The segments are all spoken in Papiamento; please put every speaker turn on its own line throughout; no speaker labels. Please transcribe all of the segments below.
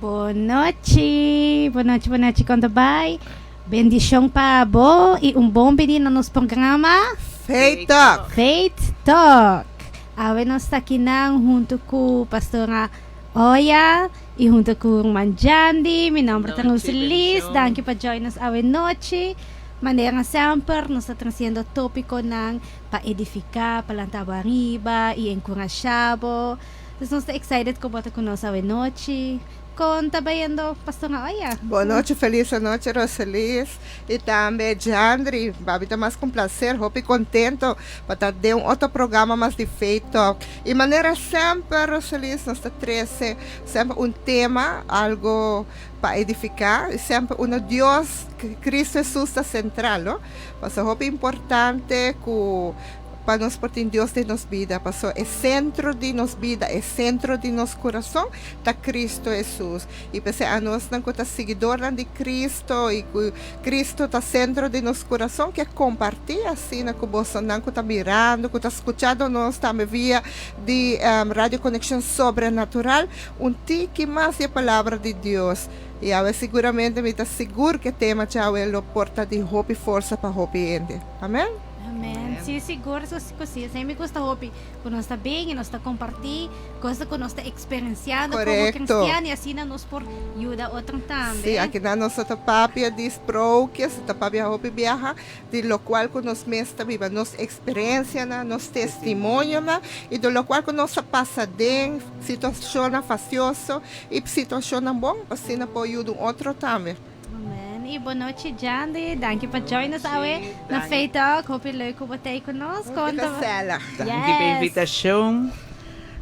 Bon nochi, bon nochi, bon nochi, kon ta bai? Bendishon pa bo i un bon bini na nos programa
Faith Talk.
Faith Talk. Awe nos ta akinan huntu ku Pastora Oya i huntu ku Ruman Jandi. Mi nomber ta
Nochi,
Roselis.
bendishon.
Danki pa join nos awe nochi. Manera semper nos ta trasiendo tópikonan pa edifiká, pa lanta bo ariba i enkurashá bo. Dus nos ta excited ku bo ta ku nos awe nochi. Kon ta bayendo, Pastora Oya?
Bon nochi, felis anochi Roselis i tambe Jandri. Babi ta mas ku un placer, hopi kontento pa ta den un otro programa mas di Faith Talk. I manera semper Roselis nos ta trese semper un tema, algo pa edifiká i semper unda Dios, Cristo Jesus ta sentral, no? Pasobra hopi importante ku pa nos por tin Dios den nos bida, paso e sentro di nos bida, e sentro di nos kurason ta Kristu Hesus. I p'esei anosnan ku ta siguidornan di Kristu i ku Kristu ta sentro di nos kurason ke kompartí asina ku bosonan ku ta mirando, ku ta skuchando nos tambe via di Radio Conexion Sobrenatural un tiki mas di e Palabra di Dios. I awe siguramente mi ta sigur ku e tema djawe lo por ta di hopi forsa pa hopi hende. Amen.
Amen. Sí, sigur ku sí. Esei mi gusta hopi, ku nos ta bin i nos ta kompartí kos ku nos ta eksperensiando komo kristian i asina nos por yuda otro tambe.
Sí, akinan nos no ta papia di sprookjes, nos ta papia hopi biaha di lokual ku nos mes ta biba, nos eksperensianan, nos testimonionan i di lokual ku nos a pasa den situashonnan fasioso i situashonnan bon, pa asina por yuda un otro tambe.
Amen. I bon nochi Jandy. Danki pa join nos awe na Faith Talk. Hopi leuk ku bo ta ei ku nos.
Hopi kasela.
Danki pa e invitashon.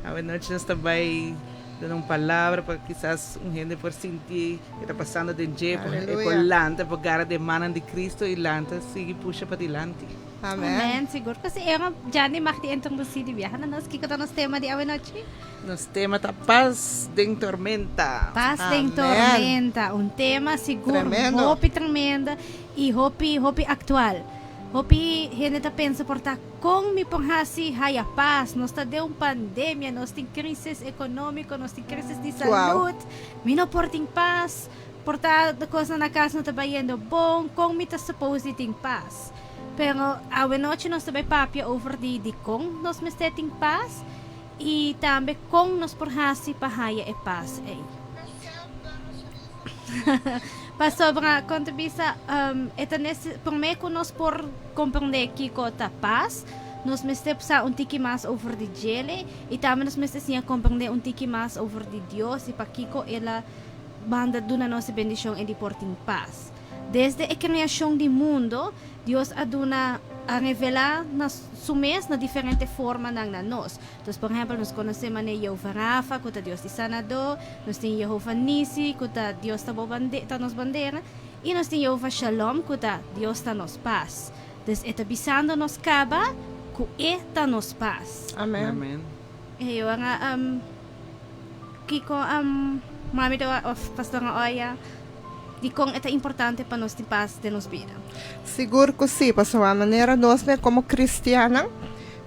Awe nochi nos ta bai duna un palabra pa kisas un hende por sinti ke ta pasando den dje, por e por lanta, por gara den mannan di Cristo i lanta sigui pusha padilanti.
Amen.
Amen. Sigur ku si. Ora Jandy mag di introdusi di biaha na nos, kiko ta nos tema di awe nochi?
Nos tema ta Pas den tormenta.
Pas den tormenta, un tema sigur hopi tremendo y hopi hopi actual. Hopi hende ta pensa por ta con mi por haci haya pas, nos ta den un pandemia, nos tin crisis economico, nos tin crisis di salud, mi no por tin pas, por ta cosnan na cas no ta bayendo bon, con mi ta suppose di tin pas? Pero awe nochi nos ta bay papia over di dicon nos mester tin pas. I tambe kon nos por hasi pa haya e pas ei. Pasobra, kon ta bisa, e ta nese, promé ku nos por komprondé kiko ta pas, nos mester sa un tiki mas over di djele i tambe nos mester siña komprondé un tiki mas over di Dios i pakiko el a manda duna nos e bendishon ei di por tin pas. Desde e kreashon di mundo, Dios a duna, a revelá na Su mes na diferente formanan na nos. Entonces, por ehempel, nos konosé manera Jehová Rafa, ku ta Dios di sanadó, nos tin Jehová Nisi, ku ta Dios ta bo bande, ta nos bandera, i nos tin Jehová Shalom, ku ta Dios ta nos pas. Entonces, e ta bisando nos kaba ku e ta nos pas.
Amen.
Amen.
E ora, kiko mami ta òf pastor Oya Dikon e ta importante pa nos tin pas den nos bida?
Sigur ku sí, pasobra manera nos mes komo kristiannan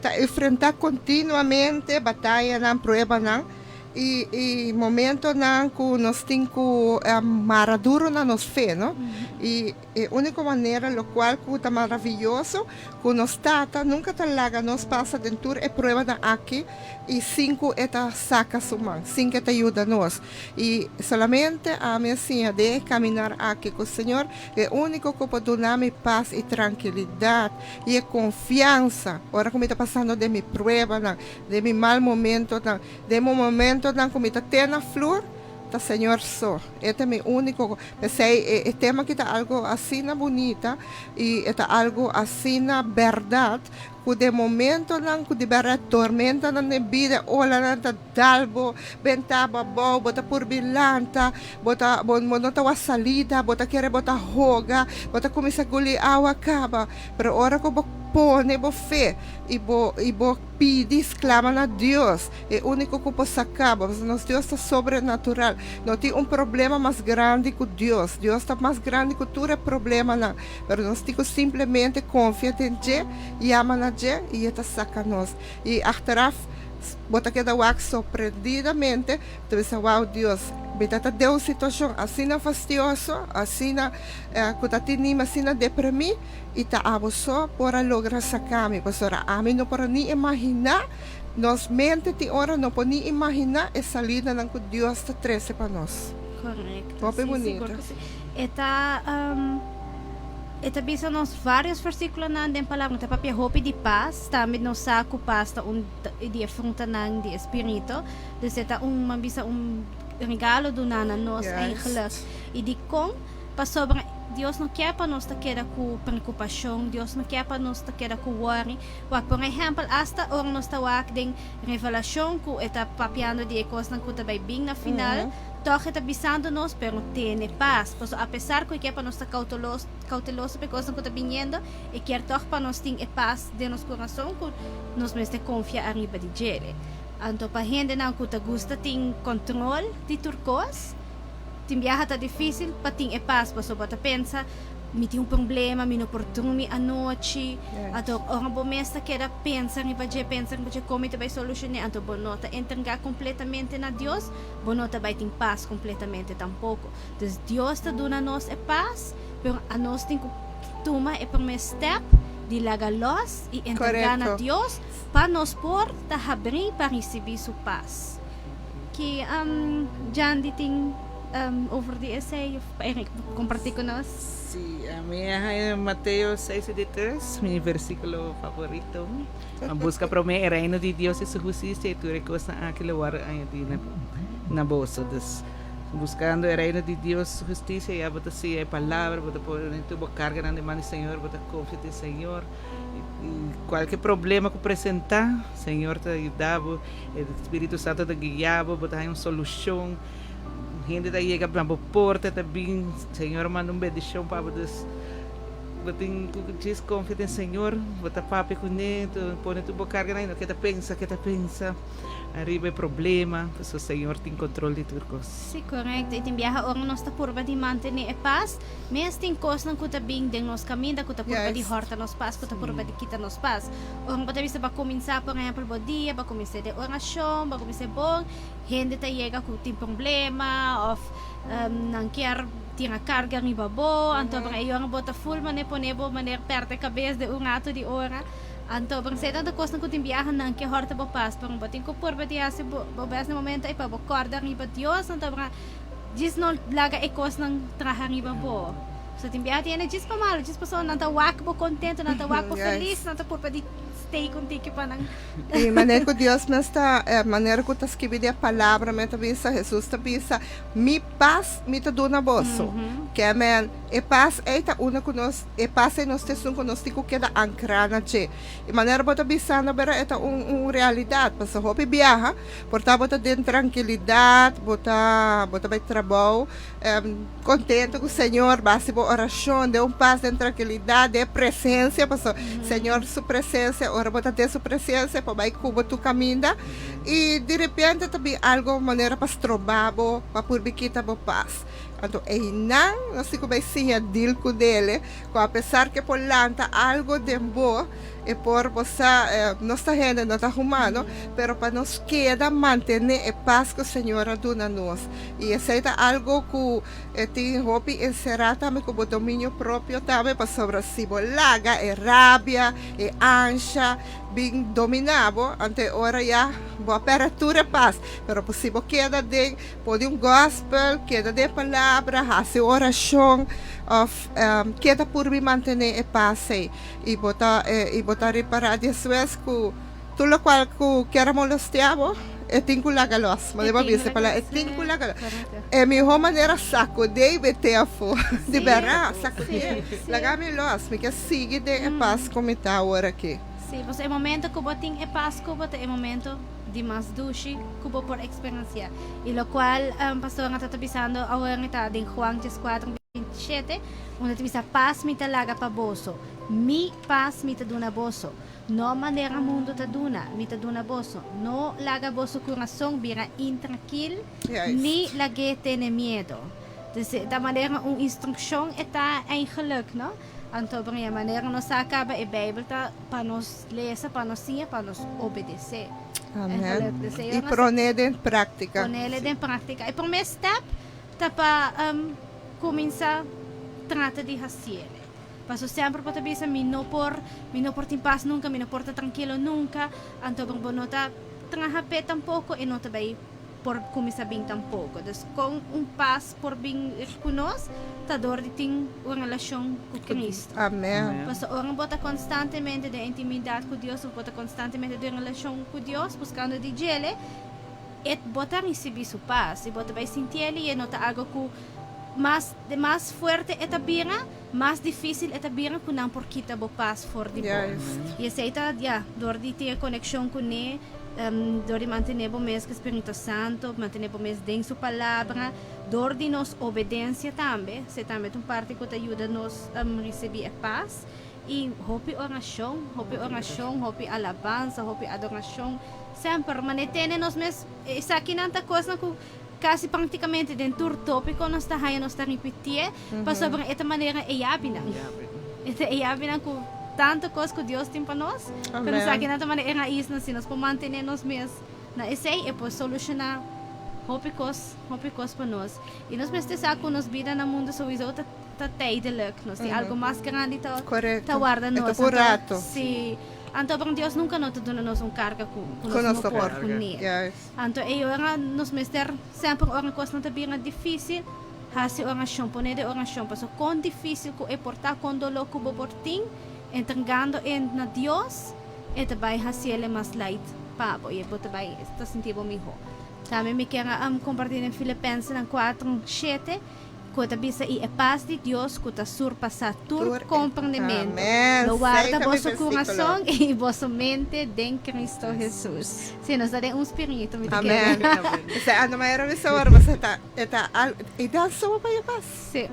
ta enfrentá kontinuamente batayanan, pruebanan i i momentonan ku nos tin ku mara duru na nos fe, no? I e úniko manera lokual ku ta maraviyoso ku nos Tata nunka ta laga nos pasa den tur e pruebanan aki i sin ku e ta saka su man, sin ku e ta yuda nos. I solamente ami a siña den e kaminar aki ku Señor, e úniko ku por duna mi pas i trankilidat i e konfiansa ora ku mi ta pasando den mi pruebanan, den mi mal momentonan, den mi momentonan ku mi ta te na flur, ta Señor so. E ta mi úniko. P'esei e tema aki ta algu asina bunita i e ta algu asina bèrdat ku den momentonan ku di bèrdat tormentanan den bida, olanan ta dal bo, benta bo abou, bo ta purbi lanta, bo ta bo no ta wak salida, bo ta kere bo ta hoga, bo ta kuminsá guli awa kaba. Pero ora ku bo pone bo fe i bo i bo pidi, sklama na Dios, e úniko ku por saka bo, pasobra nos Dios ta sobrenatural. No tin un problema mas grandi ku Dios. Dios ta mas grandi ku tur e problemanan. Pero nos tin ku simplemente konfia den dje, yama na dje i e ta saka nos. I achteraf bo ta keda wak sorprendidamente, bo ta bisa, Wow, Dios, Mi ta ta den un situashon asina fastioso, asina ku ta tini mi asina deprimí, i ta abo so por a logra saka mi, pasobra ami no por a ni imaginá, nos mente tin ora no por ni imaginá e salidanan ku Dios ta trese pa nos.
Korekto,
Hopi
sí,
bunita.
sigur ku sí. E ta, e ta bisa nos vários versíkulonan den Palabra, ta papia hopi di pas, tambe nos sa ku pas ta un di e frutanan di e spiritu. Dus e ta un, man bisa, un regalo duná na nos eigenlijk. I dikon? Pasobra Dios no kier pa nos ta keda ku preokupashon, Dios no kier pa nos ta keda ku wòri. Wak, por ehèmpel, asta ora nos ta wak den Revelashon ku e ta papiando di e kosnan ku ta bai bin na final, tòg e ta bisando nos, pero tene pas. Pasobra apesar ku e kier pa nos ta kautelos, kauteloso pa e kosnan ku ta biniendo, e kier tòg pa nos tin e pas den nos kurason ku nos mester konfia ariba di djele. Anto pa hendenan ku ta gusta tin kontrol di tur kos, tin biaha ta difísil pa tin e pas pasobra bo ta pensa, Mi tin un problema, mi no por drumi anochi. Anto ora bo mes ta keda pensa riba dje, pensa riba dje kon mi ta bai solushoné, anto bo no ta entregá kompletamente na Dios, bo no ta bai tin pas kompletamente tampoko. Dus Dios ta duna nos e pas, pero anos tin ku tuma e promé stèp di laga lòs i entregá na Dios. Pa nos por ta habrí pa risibí su pas. Ki Jandy tin over di esei of pa Eric kompartí ku nos?
Sí, ami a haña Mateo seis i di tres, mi versíkulo favorito. Ma buska promé e reino di Dios i su hustisia, i tur e kosnan aki lo wòrdu añadí na boso. Dus, buskando e reino di Dios, su hustisia, ya bo ta siña e palabra, bo ta pone tur bo karganan den man di Señor, bo ta konfia den Señor. Kualke problema ku presentá, Señor ta yuda bo, e Spiritu Santu ta guia bo, bo ta haña un solushon. Hende ta yega na bo porta, ta bin, Señor a manda un bendishon pa bo. Dus, bo tin ku djis konfia den Señor, bo ta papia kuné, pone tur bo karganan i no keda pensa, keda pensa ariba e problema, pasobra Señor tin kontrol di tur kos.
Sí, korekto. I tin biaha ora nos ta purba di mantené e pas, Mes tin kosnan ku ta bin den nos kaminda ku ta purba di hòrta nos pas, ku ta purba di kita nos pas. Ora bo ta bisa bo a kuminsá, por ehèmpel, bo dia, bo a kuminsá den orashon, bo a kuminsá bon, hende ta yega ku tin problema òf nan kier tira karga riba bo, anto e yora bo ta ful manera pone bo manera pèrdè kabes den un ratu di ora. Anto esei ta kosnan ku tin biaha nan ke hòrta bo pas, pero bo tin ku purba di hasi bo bes na momento ei pa bo kòrda riba Dios, anto Djis no laga e kosnan traha riba bo. So tin biaha tin hende djis pa malu, djis pasobra nan ta wak bo kontento, nan ta wak bo felis, nan ta purba di stay kontiki pa nan.
I manera ku Dios mes ta, manera ku ta skibi den e palabra mes ta bisa, Hesus ta bisa, Mi pas mi ta duna boso. Ke men, e pas ei ta unda ku nos, e pas ei nos ta esun ku nos tin ku keda ankrá na dje. I manera bo ta bisando bera e ta un un realidat, pasobra hopi biaha Por ta bo ta den trankilidat, bo ta bo ta bai trabou kontento ku Señor, bo hasi bo orashon den un pas, den trankilidat, den e presensia, pasobra Señor su presensia, ora bo ta den su presensia por bai ku bo tur kaminda i direpente ta bin algo manera pa stroba bo, pa purbi kita bo pas. Anto einan nos tin ku bai siña dil ku dele, ku apesar ke por lanta algo den bo, E por bo sa, nos ta hende, no ta humano, pero pa nos keda mantené e pas ku Señor a duna nos. I esei ta algu ku e tin hopi enserá tambe ku bo dominio propio tambe, pasobra si bo laga e rabia, e ansha bin dominá bo, anto e ora ya bo a pèrdè tur e pas. Pero si bo keda den pone un gòspel, keda den e palabra, hasi un orashon òf keda purbi mantené e pas ei. I bo ta i bo ta ripará despues ku tur lokual ku kier a molestiá bo, e tin ku laga lòs. Manera bo a bisa palabra, e tin ku laga lòs. E mihó manera sakudé i bet'é afó. Di bèrdat, sakudé. Laga mi lòs, mi ke sigui den e pas ku mi ta awor aki.
Sí, pasobra e momento ku bo tin e pas ku bo ta e momento di mas dushi ku bo por eksperensiá. I lokual pastornan ta ta bisando awor ta den Juan dieskuater 27, Unda ta bisa, Pas mi ta laga pa boso, mi pas mi ta duna boso. No manera mundu ta duna, mi ta duna boso. No laga boso kurason bira intrankil, ni lag'é tene miedu. Dus ta manera un instrukshon e ta eigenlik, no? Anto bria manera nos a kaba e Beibel ta pa nos lesa, pa nos siña, pa nos obedesé.
Amen. I pone den práktika.
Ponele den práktika. E promé step ta pa kuminsá trata di hasiele. Paso semper bo ta bisa mi no por, mi no por tin pas nunka, mi no por ta trankilo nunka, anto bo no ta traha p'e tampoko e no ta bai por kuminsá bin tampoko. Dus kon un pas por bin ku nos ta dor di tin un relashon ku Kristu.
Amen.
Paso ora bo ta konstantemente den intimidat ku Dios of bo ta konstantemente den relashon ku Dios buskando di djele, e bo ta risibí su pas i bo ta bai sintiel i e no ta algo ku mas de mas fuerte e ta bira, mas difísil e ta bira ku nan por kita bo pas for di bo. I esei ta, ya, dor di tin e konekshon kuné, dor di mantené bo mes ku Spiritu Santu, mantené bo mes den su Palabra, dor di nos obedensia tambe, esei tambe ta un parti ku ta yuda nos risibí e pas. I hopi orashon, hopi orashon, hopi alabansa, hopi adorashon, semper manera tene nos mes, esakinan ta kosnan ku kasi praktikamente den tur topiko nos ta haña nos ta ripitié, pasobra e ta manera e yabinan. E ta e yabinan ku tantu kos ku Dios tin pa nos, pero esakinan ta manera e raisnan, si nos por mantené nos mes na esei, e por solushoná hopi kos, hopi kos pa nos. I nos mester sa ku nos bida na mundu souiso ta. Ta tijdelijk. Nos tin algo mas grandi ta ta warda nos.
E ta por rato.
Si. Anto bon Dios nunca no ta duna nos un carga cu cu nos no por cune. Anto e ora nos mester semper ora cosnan ta bira dificil haci oracion, pone den oracion pasobra con dificil cu e por ta, con dolor cu bo por tin, entregando e na Dios e ta bay haciele mas light pa bo y bo ta bay ta sinti bo miho. Tambe mi kier a comparti den Filipensenan cuatro shete. Ku ta bisa, I e pas di Dios ku ta surpasá tur komprendementu, lo warda boso kurason i boso mente den Kristu Hesus. Sí, nos ta den un spiritu, mi ta kere.
Amen. Esei ando manera mi sa ora boso ta, e ta al, e dan soba pa e pas.
Sí.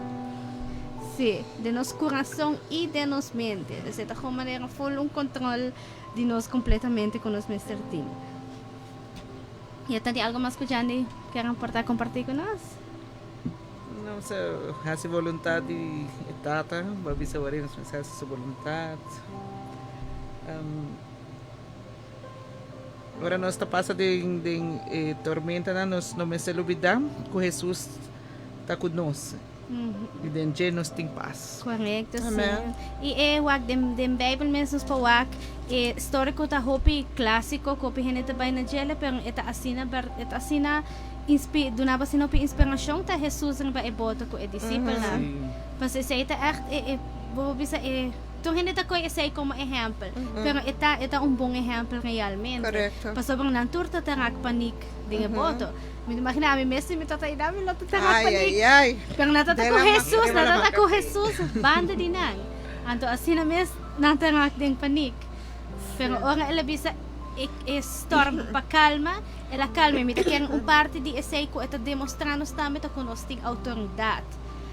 Sí, den nos kurason i den nos mente. Dus e ta kon manera ful un kontrol di nos kompletamente ku nos mester tin. I e ta di algu mas ku Jandy kier aportá, kompartí ku nos?
Nos a hasi voluntad di e Tata, bo a bisa wari nos mester hasi su voluntad. Ora nos ta pasa den den e tormentanan nos no mester lubida ku Hesus ta ku nos i den dje nos tin pas.
Korekto, si. I e wak den den Beibel mes nos por wak e storia ku ta hopi klasiko ku hopi hende ta bai na djele pero e ta asina ber e ta asina Inspi, duna bo asina hopi inspirashon ta Hesus riba e boto ku e disipelnan. Pasobra esei ta ègt e, e, bo por bisa e, tur hende ta kohe esei komo ehèmpel, pero e ta, e ta un bon ehèmpel realmente. Pasobra nan tur ta tarak panik den e boto. Mi ta imaginá mi mes si mi tabata einan mi lo ta tarak panik. Pero nan tabata ku Hesus, nan tabata ku Hesus banda di nan. Anto asina mes nan tarak den panik. Pero ora el a bisa e, e storm pa kalma, El a kalma i mi ta kere un parti di esei ku e ta demostrá nos tambe ta ku nos tin outoridat.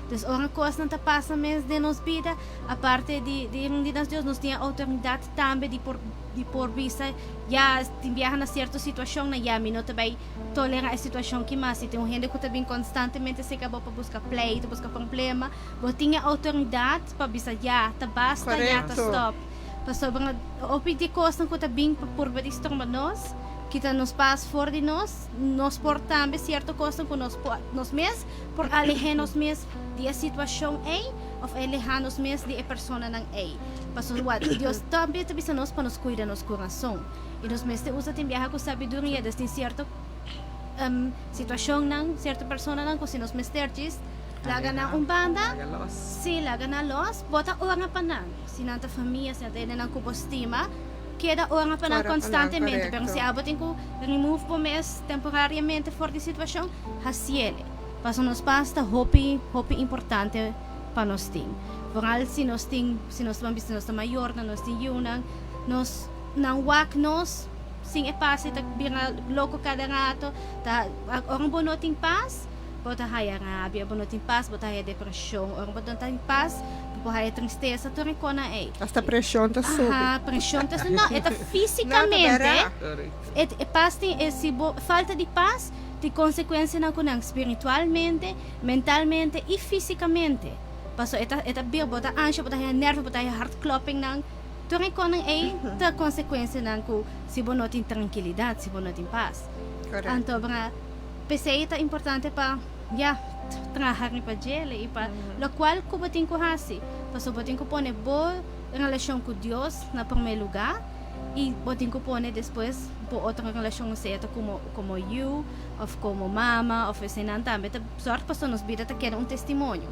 Dus ora kosnan ta pasa mes den nos bida, aparte di di rindi nos Dios, nos tin e outoridat tambe di por di por bisa, ya, tin biaha na sierto situashonnan, ya, mi no ta bai tolerá e situashon ki mas. Si tin un hende ku ta bin konstantemente serka bo pa buska pleitu, buska problema, bo tin e outoridat pa bisa, ya, ta basta, ya, ta stòp. Pasobra hopi di e kosnan ku ta bin pa purba di stromba nos, Kita nos pas for di nos, nos por tambe sierto kosnan ku nos por nos mes por aleh'é nos mes di e situashon ei òf alehá nos mes di e personanan ei. Pasobra Dios tambe ta bisa nos pa nos kuida nos kurason i nos mester usa tin biaha ku sabiduria. Des tin sierto situashonnan, sierto personanan ku si nos mester djis laga nan un banda, sí, laga nan lòs, bo ta ora pa nan, si nan ta famia, si nan ta hendenan ku bo stima. Keda ora pa nan konstantemente, pero si abo tin ku remove bo mes temporariamente for di situashon, hasiele. Pasobra nos pas ta hopi, hopi importante pa nos tin. Vooral si nos tin, si nos ta ban bisa nos ta mayornan, nos tin yunan, nos nan wak nos sin e pas e ta bira loko kada rato, ta ora bo no tin pas, bo ta haya rabia, bo no tin pas, bo ta haya depreshon, ora bo no tin pas, bo por haya tristesa, tur e konan ei.
Hasta preshon ta subi.
Aha, preshon ta subi. No, e ta físikamente, e e pas tin, e si bo falta di pas, tin konsekuensianan ku nan spiritualmente, mentalmente i físikamente. Pasobra e ta e ta bira, bo ta ansha, bo ta haya nèrvio, bo ta haya hartkloppingnan. Tur e kosnan ei ta konsekuensianan ku si bo no tin trankilidat, si bo no tin pas. Anto bra, p'esei ta importante pa, ya, traha riba djele i pa lokual ku bo tin ku hasi. Pasobra bo tin ku pone bo relashon ku Dios na promé lugá i bo tin ku pone despues bo otro relashon, sea ta komo komo yu òf komo mama òf eseinan tambe ta sòrg pasobra nos bida ta keda un testimonio.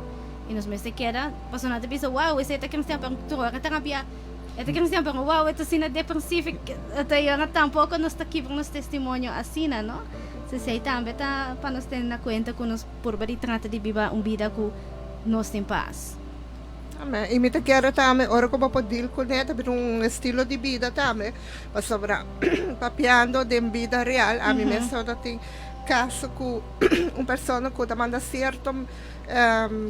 I nos mester keda, pasobra nan ta bisa, Wow, esei ta cristian, pero tur ora ta rabia. E ta cristian, pero wow, e ta asina depresivo. Ta yora tampoco nos ta kibra nos testimonio asina, no? So esei tambe ta pa nos tene na cuenta cu nos purba di trata di biba un bida cu nos tin pas.
Amen. I mi ta kere tambe ora cu bo por deal cune ta bira un estilo di bida tambe, pasobra papiando den bida real, ami mes tabata tin caso cu un persona cu ta manda cierto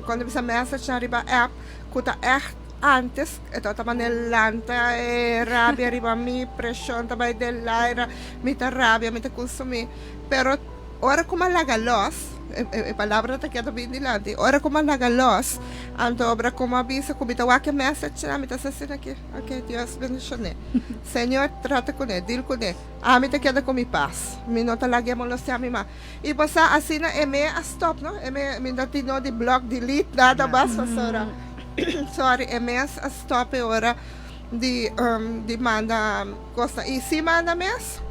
Cuando bisa message nan riba app cu ta echt antes e tabata manda lanta e rabia riba mi, presion ta bay den laira, mi ta rabia, mi ta consumi, pero ora cu mi a laga los, e palabra ta keda bin dilanti, ora cu mi a laga los, anto obra cu mi a bisa cu mi ta wak e message nan mi ta sa asina aki, ok Dios bendicione, Señor trata cune, deal cune, ami ta keda cu mi pas, mi no ta laga e molestia mi mas. I bo sa asina e me a stop no, e me mi no tin no di block, delete, nada mas pasobra sorry e mes a stop e ora di di manda cosnan i si manda mes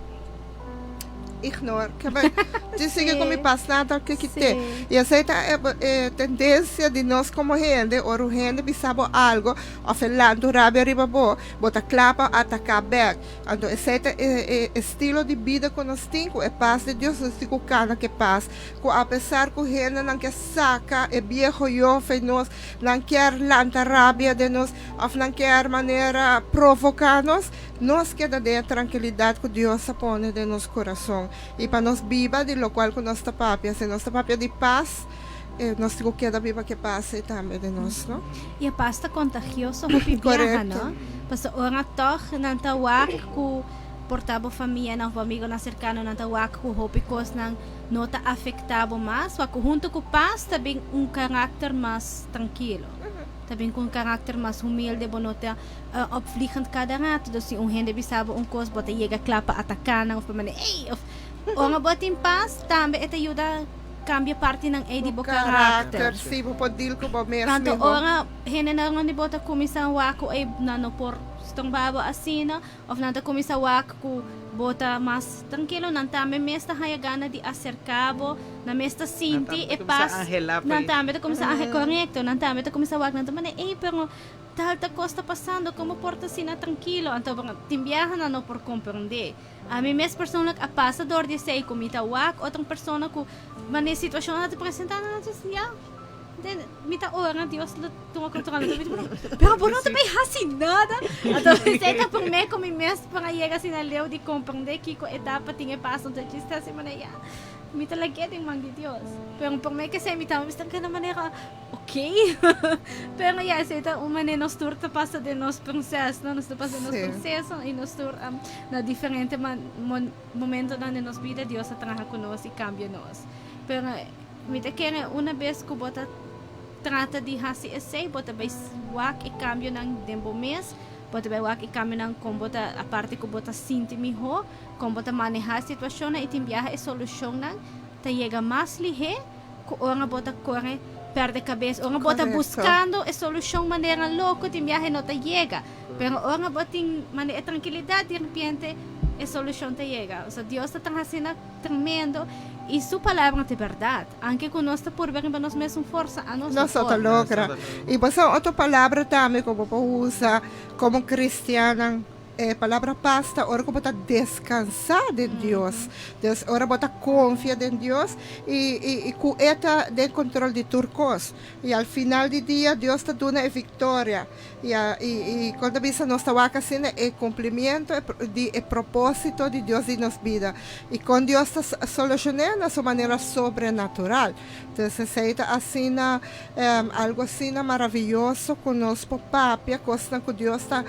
ignore kebei dje sigui ku mi pas nada ke kite i esei ta e tendencia di nos komo hende ora un hende bisa bo algo of e lanta un rabia riba bo, bo ta kla pa ataka bek. Anto esei ta e estilo di bida ku nos tin, ku e pas di Dios, nos tin ku kana ku e pas, ku apesar ku hendenan ke saka e bieho yo fe nos, nan kier lanta rabia den nos, òf nan kier manera provoká nos, nos keda den e trankilidat ku Dios a pone den nos kurason. I pa nos biba di lokual ku nos ta papia, si nos ta papia di pas, nos tin ku keda biba ku e pas ei tambe den nos, no?
I e pas ta kontagioso hopi biaha, no? Pasobra ora tòg nan ta wak ku por ta bo famianan òf bo amigonan serkano nan ta wak ku hopi kosnan no ta afektá bo mas, wak ku huntu ku pas ta bin un karakter mas trankilo, ta bin ku un karakter mas humilde, bo no ta opvliegend kada rato. Dus si un hende bisa bo un kos bo ta yega kla pa ataká nan òf pa manda ey òf ora bo tin pas tambe e ta yuda. Cambia partinan ei di bo
karakter. Karakter, si bo por deal ku bo mes
Tanto miho. ora hendenan rond di bo ta kuminsá wak ku ei nan no por stromba bo asina, òf nan ta kuminsá wak ku bo ta mas trankilo, nan tambe mes ta haña gana di aserká bo, nan mes ta sinti e pas, nan tambe ta kuminsá anhelá, korekto, nan tambe ta kuminsá wak, nan ta manda, ei pero tal ta kos ta pasando, komo por ta asina trankilo? Anto tin biaha nan no por komprondé. Ami mes persoonlijk a pasa door di esey cu mi ta wak otro persona cu wanneer situacion a ta presenta nan ta disi ya den mi ta ora Dios lo tuma control anto mi ta bisa pero bo no ta bay haci nada anto esey ta prome cu mi mes por a yega asina leu di comprende kico e ta pa tin e pas anto djis ta haci manera ya mi ta lag'e den man di Dios pero prome cu esey mi ta mester keda manera. Ok, pero ya esei ta un manera nos tur ta pasa den nos proceso, no? Nos ta pasa den nos proceso y nos tur na diferente momentonan den nos bida Dios a traha cu nos y cambia nos. Pero mi ta kere una bes cu bo ta trata di haci esei, bo ta bay wak e cambionan den bo mes, bo ta bay wak e cambionan con bo ta, aparte cu bo ta sinti miho, con bo ta maneha e situacionnan y tin biaha e solucionnan ta yega mas lihe. Ku ora bo ta kore pèrdè kabes, ora bo ta buskando e solushon manera loko tin biaha e no ta yega. Pero ora bo tin manera e trankilidat di repente e solushon ta yega. Osea Dios ta traha asina tremendo i su palabra ta bèrdat. Anke ku nos ta purba riba nos mesun forsa a nos
no por. Ta logra. I bo sa otro palabra tambe ku bo por usa komo kristiannan. E palabra pas ta ora ku bo ta deskansá den Dios. Dus ora bo ta konfia den Dios i i ku E ta den kontrol di tur kos. I al final di dia Dios ta duna e viktoria. I i i kon ta bisa nos ta wak asina e kumplimiento di e propósito di Dios di nos bida. I kon Dios ta solushon'é na su manera sobrenatural. Dus esei ta asina algu asina maraviyoso ku nos por papia kosnan ku Dios ta.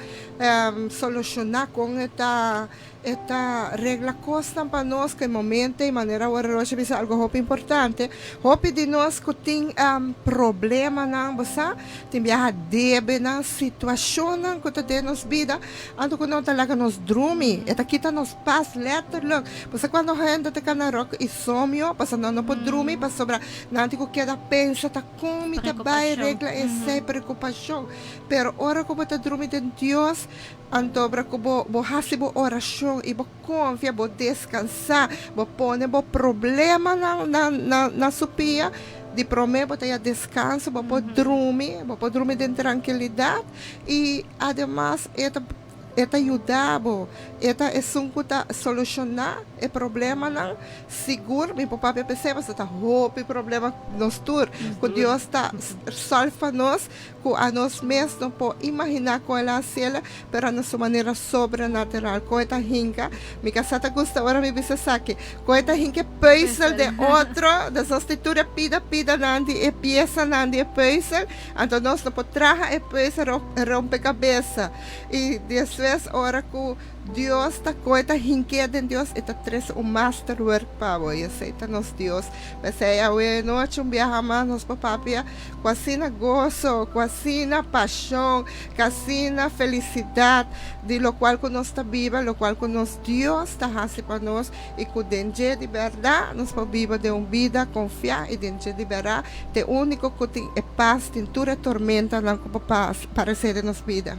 Soluciona. solushoná, kon e ta E ta regla kosnan pa nos ku e momento i manera awor Roshi a bisa algu hopi importante. Hopi di nos ku tin problemanan, bo sa, tin biaha debenan, situashonnan ku ta den nos bida, anto ku no ta laga nos drumi. E ta kita nos pas letterlijk. Bo sa kuando hende ta kana ròk insomnio, pasobra nan no por drumi pasobra nan tin ku keda pensa ta kon mi ta bai regla esei, preokupashon. Pero ora ku bo ta drumi den Dios, Anto ora ku bo bo hasi bo orashon i bo konfia, bo deskansá, bo pone bo problemanan na na na su pia, di promé bo ta ya deskanso, bo por drumi, bo por drumi den trankilidat i ademas e ta e ta yuda bo, e ta esun ku ta solushoná e problemanan sigur. Mi por papia p'esei pasobra ta hopi problema nos tur ku Dios ta sòlf pa nos. Ku anos mes no por imaginá kon el a hasiel, pero na su manera sobrenatural. Kon e ta hinka, mi kasá ta gusta ora mi bisa esaki, kon e ta hinka e pùizel den otro, dus nos tin tur e pida pidanan di e piesanan di e pùizel, anto nos no por traha e pùizel rompe kabesa. I despues ora ku Dios ta kon e ta hink'é den Dios, e ta trese un masterwerk pa bo, i esei ta nos Dios. P'esei awe nochi un biaha mas nos por papia Ku asina goso, ku asina pashon, ku asina felisidat di lokual ku nos ta biba, lokual ku nos Dios ta hasi pa nos i ku den dje di bèrdat nos por biba den un bida konfiá i den dje di bèrdat ta e úniko ku tin e pas den tur e tormentanan ku por paresé den nos bida.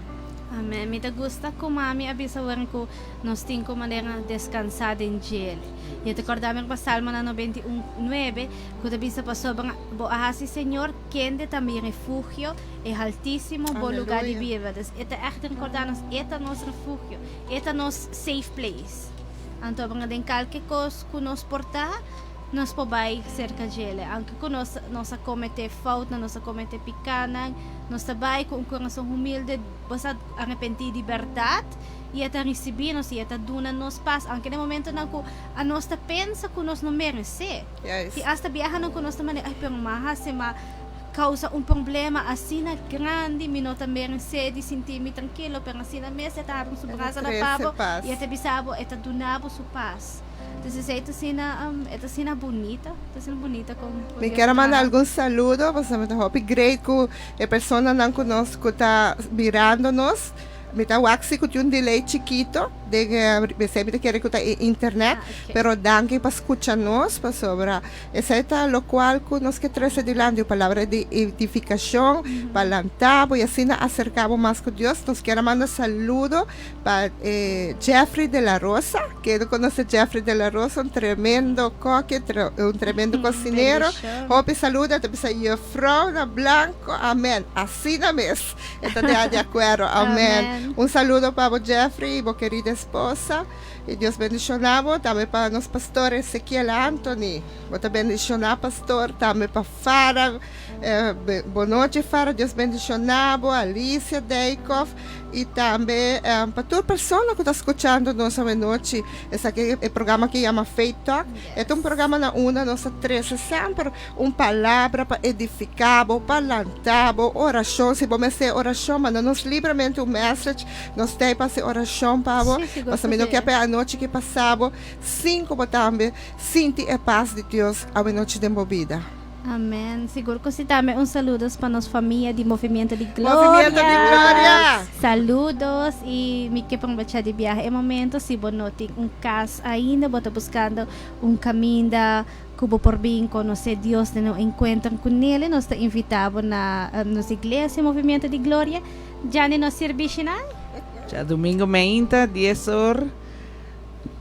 Amèn. Mi ta gusta ku mami a bisa wèn ku nos tin ku manera deskansá den djele. I e ta kòrda mi riba Salmonan 91, 9, Ku ta bisa pasobra bo a hasi Señor, kende ta mi refugio, e Haltísimo, bo lugá di biba. Dus e ta ègt rekordá nos, e ta nos refugio, e ta nos safe place. Anto den kalke kos ku nos por ta, nos por bai serka djele. Aunke ku nos nos a kometé foutnan, nos a kometé pikánan, nos ta bai ku un kurason humilde, bo sa arepentí di bèrdat. I e ta risibí nos i e ta duna nos pas, aunke den momentonan ku anos ta pensa ku nos no meresé. I asta biahanan ku nos ta manera, ay, pero m'a hasi, m'a kousa un problema asina grandi, mi no ta meresé di sinti mi trankilo, pero asina mes e ta habri su brasanan pa bo i e ta bisa bo, e ta duna bo su pas. Entonces esei ta asina, e ta asina bunita, ta asina bunita kon
Mi Dios kier a manda algun saludo, pasobra mi ta hopi great ku e personanan ku nos ku ta mirando nos. Mi ta wak si ku tin un delay chikito den e esei mi ta kere ku ta e internet, pero danki pa skucha nos pasobra esei ta lokual ku nos ke trese dilanti, un palabra di edifikashon pa lanta bo i asina aserka bo mas ku Dios. Nos kier a manda saludo pa Jeffrey de la Rosa, ken no konosé Jeffrey de la Rosa, un tremendo koki, un tremendo kosinero. Hopi saludo, e ta bisa Juffrouw na blanco, amen, asina mes. E ta de acuerdo. Amen. Un saludo pa bo Jeffrey y bo querida esposa. Y Dios bendiciona bo. Tambe pa nos pastor Ezequiel Anthony. Bo ta bendiciona pastor. Tambe pa Farah. Eh, bo noche Farah. Dios bendiciona bo. Alicia Dijkhoff. Y tambe eh, pa tur persona cu ta scuchando nos awenochi. Esaki e programa que yama Faith Talk. E ta un programa na unda nos ta trece semper Un palabra pa edifiká bo, pa lantá bo, orashon. Si bo mester orashon, manda nos libremente un message. Nos ta ei pa hasi orashon pa bo. Pasobra mi no ke pa e anochi ki pasa bo sin ku bo tambe sinti e pas di Dios awenochi den bo bida.
Amen. Sigur ku si tambe un saludos pa nos famia di Movimiento di Gloria. Movimiento di
Gloria!
Saludos y mi ke probecha di biaha e momento si bo no tin un kas ainda bo ta buskando un kaminda Ku bo por bin konosé Dios den un enkuentro ku Nele, nos ta invitá bo na nos iglesia Movimiento di Gloria. Djani nos sirbishinan.
Djadumingu meinta dies or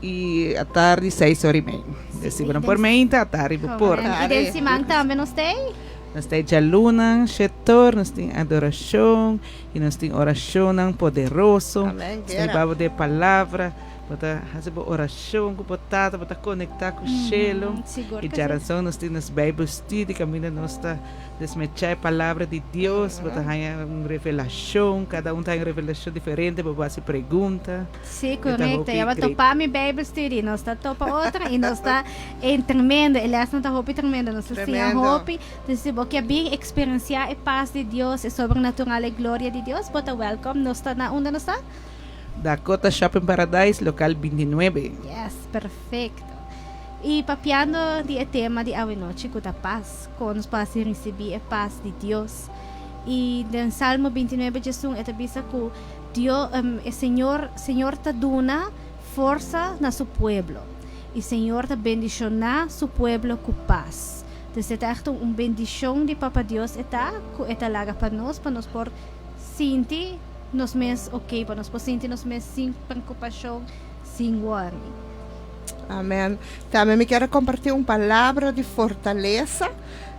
i atardi seis or i mei. Sí, si bo no por meinta, atardi bo por.
I den siman tambe nos ta ei?
Nos ta ei djaluna shetor, nos tin adorashon i nos tin orashonnan poderoso.
Amén,
Nos ta hiba bo den palabra. Bo ta hasi bo orashon ku bo Tata, bo ta konektá ku shelu.
Sigur
I
ku si.
djarason nos tin nos Bijbelstudie kaminda nos ta desmechá e Palabra di Dios. Bo ta haña un revelashon, kada un ta haña un revelashon diferente, bo por hasi pregunta.
Sí,
E ta
korekto.
hopi
Ya bo
great.
topa mi Bijbelstudie, nos ta topa otro i nos ta en tremendo. E lèsnan ta hopi tremendo, nos ta siña
Tremendo.
hopi. Entonces si bo ke bin eksperensiá e pas di Dios, e sobrenatural, e gloria di Dios, bo ta wèlkòm. Nos ta na unda nos ta?
Dakota Shopping Paradise, local 29.
Yes, perfecto. Y papiando di e tema di awe nochi cu ta paz, con nos por haci ricibi e paz di Dios. Y den Salmo 29 diesun e ta bisa cu Dio, e Señor, Señor ta duna forsa na su pueblo. Y Señor ta bendiciona su pueblo cu paz. Entonces e ta echt un bendicion di Papa Dios e ta cu e ta laga pa nos, pa nos por sinti nos mes ok, pa nos por sinti nos mes sin preocupacion, sin worry.
Amen. Tambe mi kier a comparti un palabra di fortalesa.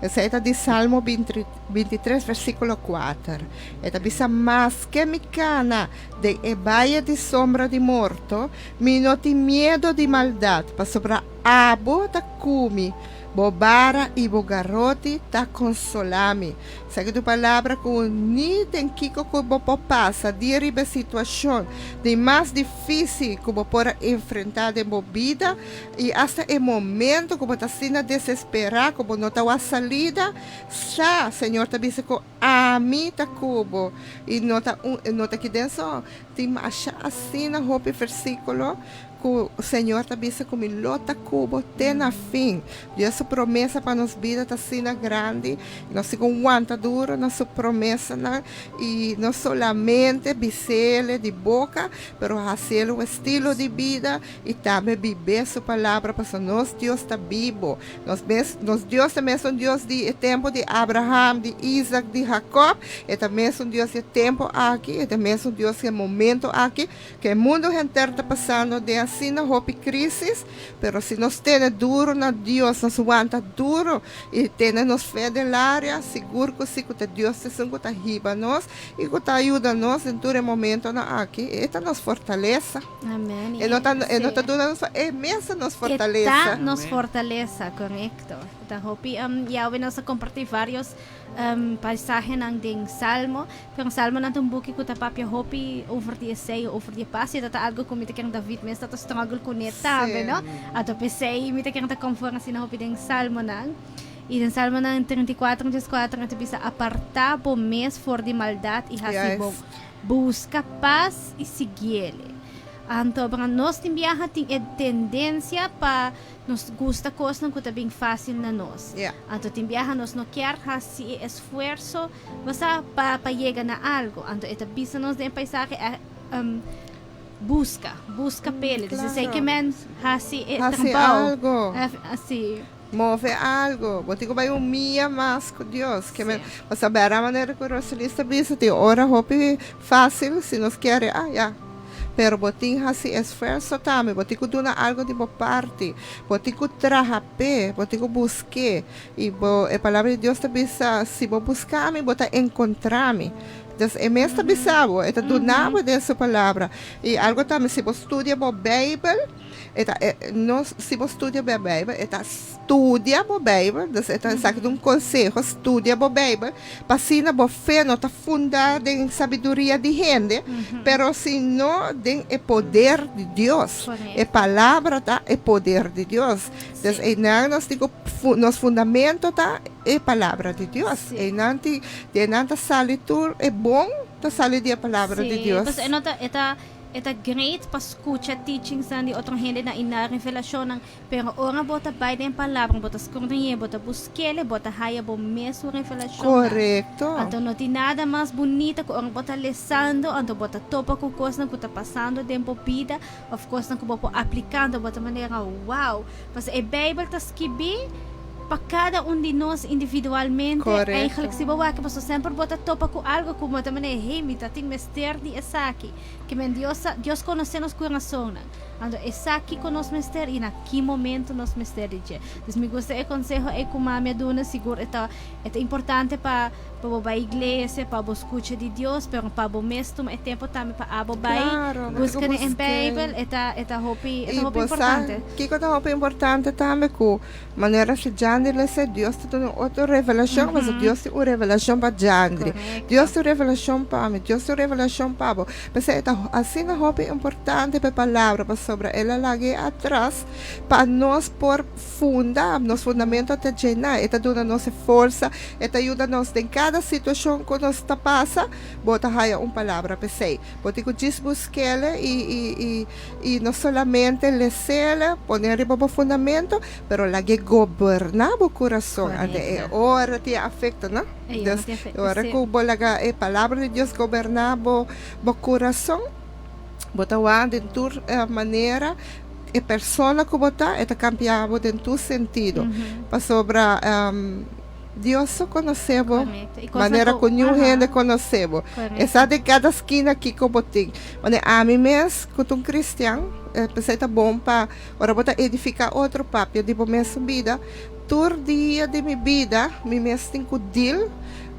Esei ta di Salmo 23 versiculo 4. E ta bisa, Maske mi cana den e baye di sombra di morto, mi no tin miedo di maldad, pasobra abo ta cu mi, bo bara i bo garoti ta consolá mi. Esaki ta un palabra cu ni den kico cu bo por pasa di riba e situacion di mas dificil cu bo por a enfrenta den bo bida i hasta e momento cu bo ta asina desespera cu bo no ta wak salida, sa Señor ta bisa cu ami ta cu bo i no ta un no ta kiden so. Tin masha asina hopi versiculo Ku Señor ta bisa ku mi lo ta ku bo te na fin. Dios su promesa pa nos bida ta asina grandi. Nos tin ku wanta duro na su promesanan i no solamente bis'el di boka, pero hasiel un estilo di bida i tambe bib'é su palabra pasobra nos Dios ta bibo. Nos mes, nos Dios ta mesun Dios di e tempu di Abraham, di Isaac, di Jacob. E ta mesun Dios di e tempu aki, e ta mesun Dios di e momento aki. Ke e mundu henter ta pasando den asina hopi crisis, pero si nos tene duro na Dios, nos wanta duro y tene nos fe den laria, sigur cu si cu ta Dios ta esun cu ta hiba nos y cu ta yuda nos den tur e momentonan aki. E ta nos fortalesa.
Amen.
E no ta, e no ta duna nos, e mes ta nos
E
fortalesa.
ta nos fortalesa, correcto. Ta hopi, Yahweh nos a comparti varios Paisahenan den Salmo. Pero Salmonan ta un buki ku ta papia hopi over di esei, over di e pas, i ta ta algu ku mi ta kere David mes ta ta struggle kuné tambe, no? Anto p'esei mi ta kere ta konforme asina hopi den Salmonan. I den Salmonan 34 14 e ta bisa, Apartá bo mes for di maldat i hasi bon. Buska pas i siguiele. Anto, nos tin biaha tin e tendensia pa Nos gusta kosnan ku ta bin fásil na nos. Anto tin biaha nos no kier hasi e esfuerso, bo sa, pa pa yega na algu. Anto e ta bisa nos den e paisahe, Buska, buska p'el. Entonces esei ke men hasi e
Hasi
trabou.
algo.
Hasi.
Move algo. Bo tin ku bai un mia mas ku Dios. Ke men, bo sa bèra manera ku Roselis ta bisa, tin ora hopi fásil si nos kere, ah ya. Pero bo tin hasi esfuerso tambe, bo tin ku duna algu di bo parti, bo tin ku traha p'e, bo tin ku busk'é. I bo, e Palabra di Dios ta bisa, Si bo buska mi, bo ta enkontrá mi. Entonces, e mes ta bisa bo, e ta duna bo den su Palabra. I algu tambe, si bo studia bo Beibel, e ta, e, no si bo studia bo Beibel, e ta studia bo Beibel, dus e ta esaki ta un konseho, studia bo Beibel, pa asina bo fe no ta fundá den sabiduria di hende, pero sino den e poder di Dios. E palabra ta e poder di Dios. Dus einan nos tin ku, nos fundamento ta e palabra di Dios. Einan tin, di einan ta sali tur e bon ta sali di e palabra di Dios.
Sí, pasobra e no ta, e ta, e ta great pa skucha teachingsnan di otro hendenan i nan revelashonnan, Pero ora bo ta bai den Palabra, bo ta skrudiñ'é, bo ta busk'é, bo ta haya bo mesun revelashonnan.
Korekto.
Anto no tin nada mas bunita ku ora bo ta lesando, anto bo ta topa ku kosnan ku ta pasando den bo bida òf kosnan ku bo por apliká, anto bo ta manera, Wow! Pasobra e Beibel ta skibí pa kada un di nos individualmente.
Korekto.
Eigenlijk si bo wak, pasobra semper bo ta topa ku algu ku bo ta manera, Hey, mi ta tin mester di esaki. Ke men Dios sa, Dios konosé nos kurasonnan. Anto e sa kiko nos mester i na ki momento nos mester di dje. Dus mi gusta e konseho ei ku mami a duna, sigur e ta e ta importante pa pa bo bai iglesia, pa bo skucha di Dios, pero pa bo mes tuma e tempu tambe pa abo bai
Klaro, bo tin ku
buska den e
busk'é.
Beibel, e ta e ta hopi e
I
ta hopi
bo sa
importante.
kiko ta hopi importante tambe ku manera si dja. Jandri lesa, Dios ta duna otro revelashon, pasobra Dios tin un revelashon pa Jandri. Dios tin un revelashon pa mi, Dios tin un revelashon pa bo. P'esei e ta asina hopi importante pa e palabra, pasobra el a lag'é atras pa nos por funda, nos fundamento ta djená. E ta duna nos e forsa, e ta yuda nos den kada situashon ku nos ta pasa, bo ta haya un palabra. P'esei, bo tin ku djis busk'el i i i i no solamente les'el, pon'é riba bo fundamento, pero lag'é goberná bo kurason. Ante e ora tin afekto, no? Dus, e ora ku bo laga e palabra di Dios goberná bo bo kurason, bo ta wak den tur manera e persona ku bo ta, e ta kambia bo den tur sentido. Pasobra Dios so konosé bo manera ku niun hende konosé bo. E sa den kada skina kiko bo tin. Manera ami mes ku ta un kristian, p'esei ta bon pa ora bo ta edifiká otro papia di bo mesun bida. Tur dia di mi bida mi mes tin ku deal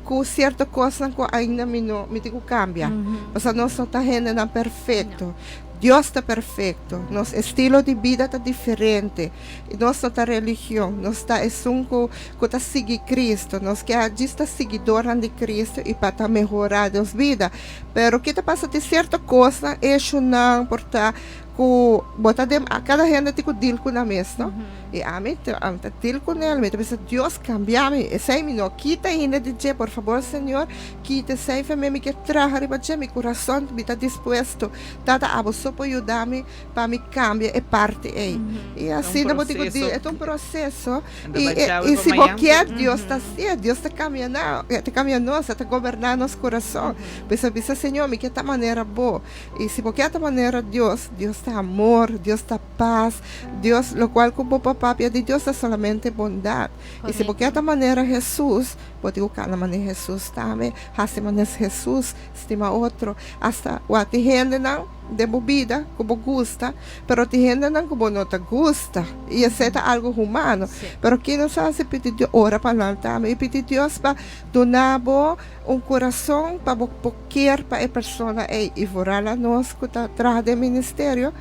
ku sierto kosnan ku ainda mi no mi tin ku kambia. Pasobra nos no ta hendenan perfekto. Dios ta perfekto. Nos estilo di bida ta diferente. I nos no ta religion. Nos ta esun ku ku ta sigui Cristo. Nos ke a djis ta siguidornan di Cristo i pa ta mehorá nos bida. Pero ki ta pasa tin sierto kosnan, eshunan por ta ku bo ta den kada hende tin ku deal ku nan mes no. I ami ta ami ta deal ku nel mi ta bisa Dios kambia mi esei mi no kita ainda di dje por fabor Señor kita esei fe mi mi ke traha riba dje mi kurason mi ta dispuesto Tata abo so por yuda mi pa mi kambia e parti ei i asina bo tin ku deal e ta un proseso i i si bo kier Dios ta hacié Dios ta kambia nan e ta kambia nos e ta goberna nos kurason bisa bisa Señor mi ke ta manera bo i si bo kier ta manera Dios Dios ta amor Dios ta pas, Dios, locual cu bo por papia di Dios ta solamente bondad. Y si bo kier ta manera Jesus, bo tin cu cana manera Jesus tambe, haci manera Jesus, stima otro. Hasta wak tin hendenan den bo bida cu bo gusta, pero tin hendenan cu bo no ta gusta, y esey ta algo humano. Pero ki nos haci? Pidi Dios, ora pa nan tambe, y pidi Dios pa duna bo un curason pa bo por kier pa e persona ey. Y vooral anos cu ta traha den ministerio,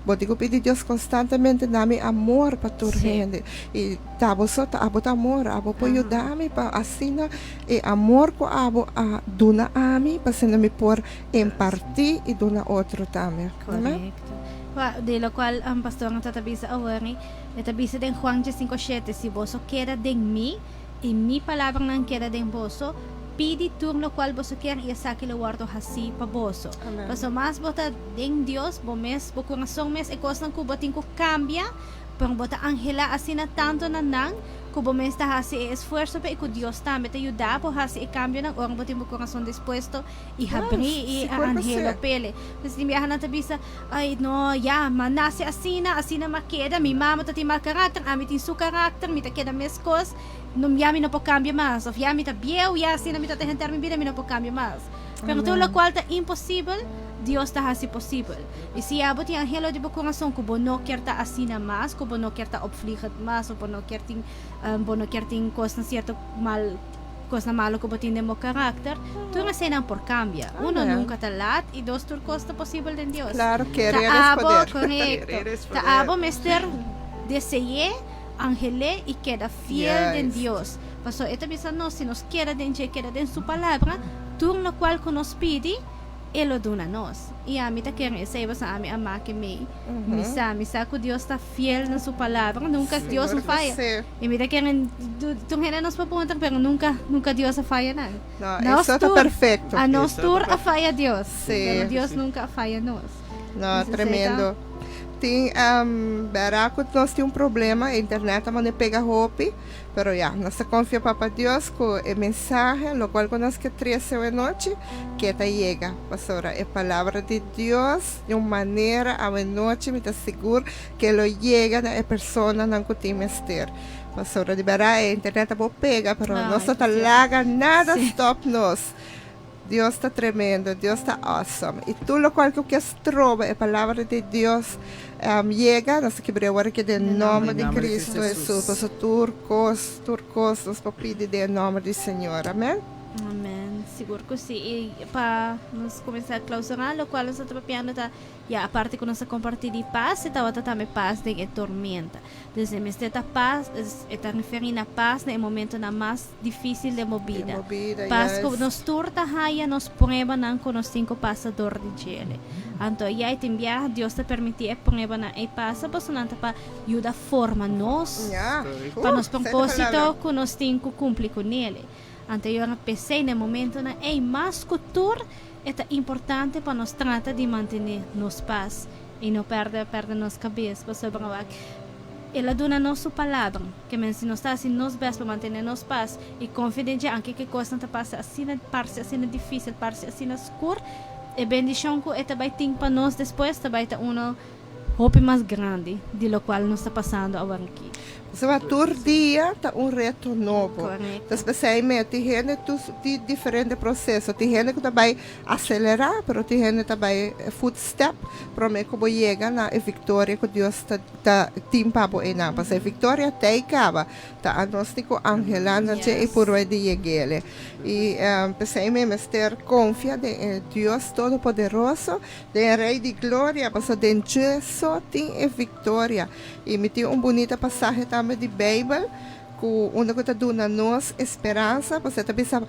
Bo tin ku pidi Dios konstantemente na mi amor pa tur hende. I ta bo so ta abo ta amor. Abo por yuda mi pa asina e amor ku abo a duna ami pa asina mi por impartí i duna otro tambe. Amen.
Korekto. Di lokual pastornan ta ta bisa awor, e ta bisa den Juan diesinko shete, Si boso keda den mi i mi palabranan keda den boso, pidi tur lokual boso kier i esaki lo wòrdu hasí pa boso. Pasobra mas bo ta den Dios, bo mes, bo kurason mes, e kosnan ku bo tin ku kambia, pero bo ta anhelá asina tantu na nan, ku bo mes ta hasi e esfuerso p'e i ku Dios tambe ta yuda bo hasi e kambionan ora bo tin bo kurason dispuesto i habrí i a anhelo p'el. Entonces tin biaha nan ta bisa, Ay, no, ya, m'a nase asina, asina m'a keda, mi mama ta tin mal karakter, ami tin su karakter, mi ta keda meskos, no, ya mi no por kambia mas, òf ya mi ta bieu, ya asina mi ta ta henter mi bida, mi no por kambia mas. Pero tur lokual ta imposibel, Dios ta hasi posibel. I si abo tin anhelo di bo kurason ku bo no kier ta asina mas, ku bo no kier ta opvliegend mas, of bo no kier tin, bo no kier tin kosnan sierto mal, kosnan malo ku bo tin den bo karakter, tur eseinan por kambia. Uno, nunka ta lat, i dos, tur kos ta posibel den Dios.
Klaro, kerer es
Ta abo,
poder.
korekto. Ta abo mester dese'é, anhel'é i keda fiel den Dios. Pasobra e ta bisa nos, si nos keda den dje, keda den su palabra, tur lokual ku nos pidi, E lo duna nos. I ami ta kere esei pasobra ami a make mei. Mi sa, mi sa ku Dios ta fiel na su palabra. Nunka Dios no faya. I mi ta kere tur hende nos por puntra, pero nunka, nunka Dios a faya nan.
No, Nos tur, perfecto.
A nos tur a faya Dios, pero Dios nunka a faya nos.
No, tremendo. Tin, bera ku nos tin un problema, internet ta manda pega hopi. Pero ya, nos ta confia Papa Dios cu e mensahe, locual cu nos ke trece awe nochi, ke ta yega. Pasobra e Palabra di Dios, di un manera awe nochi mi ta sigur ke lo yega na e personanan cu tin mester. Pasobra di berdad e internet ta bo pega, pero nos no ta laga nada stop nos. Dios ta tremendo, Dios ta awesome. I tur lokual ku ke stroba e palabra di Dios yega, nos ta kibr'é awor aki den nomber di Cristo Jesus. Pasobra tur kos, tur kos nos por pidi den e nomber di Señor. Amen.
Amen. Sigur ku si. I pa nos kuminsá klausurá, lokual nos ta papiando ta, ya aparte ku nos a kompartí di pas, e tabata tambe pas den e tormenta. Dus e mester ta pas, e ta referí na pas na e momentonan mas difísil den bo bida.
Den bo bida,
Pas ku
yes.
nos tur ta haya nos pruebanan ku nos tin ku pasa dor di djele. Anto ya e tin biaha Dios ta permití e pruebanan ei pasa pasobra nan ta pa yuda forma nos
Ya.
pa nos
Sete
propósito
palabra.
ku nos tin ku kumpli kunele. Anto yo a p'esei na e momentonan ei mas ku tur e ta importante pa nos trata di mantené nos pas i no pèrdè pèrdè nos kabes pasobra wak El a duna nos su palabra ke men si nos ta hasi nos bèst pa mantené nos pas i konfia den dje anke ke kosnan ta pasa asina parse asina difísil parse asina skur e bendishon ku e ta bai tin pa nos despues ta bai ta uno hopi mas grandi di lokual nos ta pasando awor aki.
Pasobra tur dia ta un reto nobo.
Korekto.
Ta spesialmente tin hende tu tin diferente proseso. Tin hende ku ta bai aselerá, pero tin hende ta bai footstep promé ku bo yega na e viktoria ku Dios ta ta tin pa bo einan. Pasobra e viktoria t'ei kaba. Ta anos tin ku anhelá na dje i purba di yeg'el. I p'esei mi mester konfia den e Dios Todopoderoso, den e Rei di Gloria, pasobra den dje so tin e viktoria. I mi tin un bunita pasahe tambe di Beibel ku unda ku ta duna nos e speransa, pasobra e ta bisa,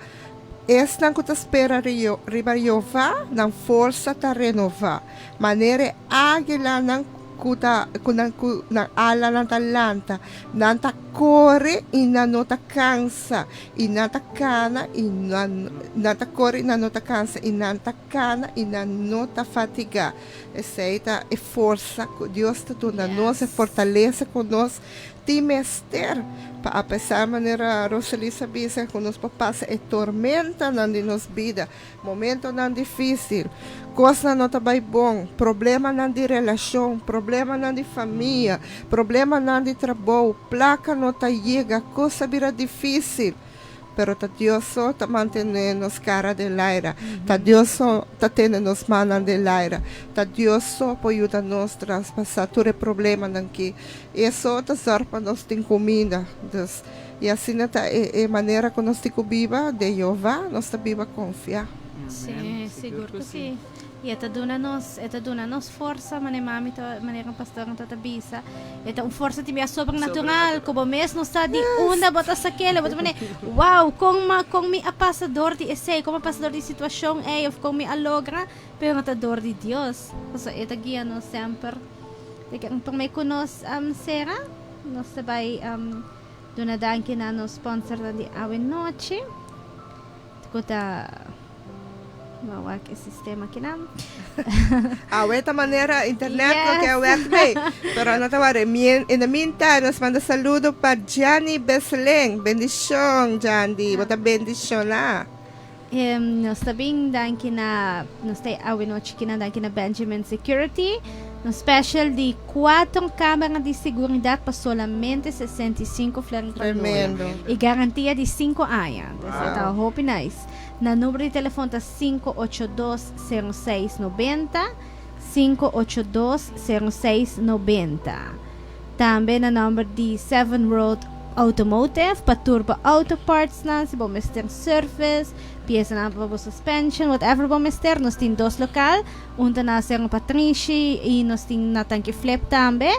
Esnan ku ta spera riba Jehová, nan forsa ta renová, manera e águilanan ku ta ku nan ku nan alanan ta lanta, nan ta kore i nan no ta kansa, i nan ta kana i nan nan ta kore i nan no ta kansa, i nan ta kana i nan no ta fatigá. Esei ta e forsa ku Dios ta duna nos, e fortalesa ku nos tin mester pa apesar manera Roselisa bisa ku nos por pasa e tormentanan di nos bida, momentonan difísil, kosnan no ta bai bon, problemanan di relashon, problemanan di famia, problemanan di trabou, plaka no ta yega, kos a bira difísil. Pero ta Dios so ta mantené nos kara den laira. Ta Dios so ta tene nos mannan den laira. Ta Dios so por yuda nos traspasá tur e problemanan ki. E so ta sòrg pa nos tin kuminda. Dus, i asina ta e e manera ku nos tin ku biba den Jehová, nos ta biba konfiá.
Sí, sigur ku sí. I e ta duna nos, e ta duna nos forsa, manera mami ta, manera pastornan ta ta bisa. E ta un forsa tin bia sobrenatural, ku bo mes no sa di unda bo ta sak'el. Bo ta pone, wow, kon ma, kon mi a pasa dor di esei, kon mi a pasa dor di e situashon ei, òf kon mi a logra, pero ta dor di Dios. Pasobra e ta guia nos semper. Te ke promé ku nos sera, nos ta bai duna danki na nos sponsornan di awe nochi, ku ta. Bo wak e sistema kinan.
Awe ta manera internet no ke wek mee. Pero no ta ware. In the meantime nos manda saludo pa Gianni Besselink. Bendicion Gianni. Bo ta bendiciona.
Nos ta bin danki na nos ta awe nochi kinan danki na Benjamin Security. Nos special di 4 camera di seguridad pa solamente 65 florin pa luna.
Tremendo.
Y garantia di 5 aña. Entonces ta hopi nice. Nan number di telefon ta 582 0690, 582 0690. Tambe na number di Seven World Automotive pa tur bo auto partsnan, si bo mester service, piesanan pa bo suspension, whatever bo mester, nos tin dos local, un ta na Cerro Patrishi y nos tin na Tanki Flip tambe.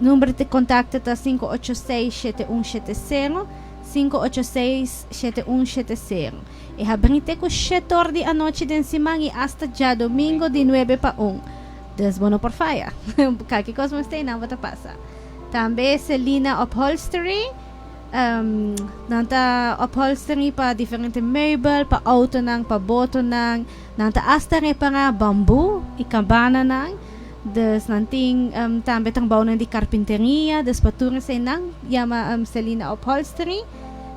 Number di contacto ta 586 7170. 586 7170. E habrí te ku shetor di anochi den siman i asta djadomingo di nuebe pa un. Dus bo no por faya. Kalke kos mester einan bo ta pasa. Tambe Selina Upholstery. Nan ta upholstery pa diferente meubel, pa autonan, pa botonan. Nan ta asta repará bambú i kabananan. Dus nan tin tambe trabounan di karpinteria, dus pa tur eseinan yama Selina Upholstery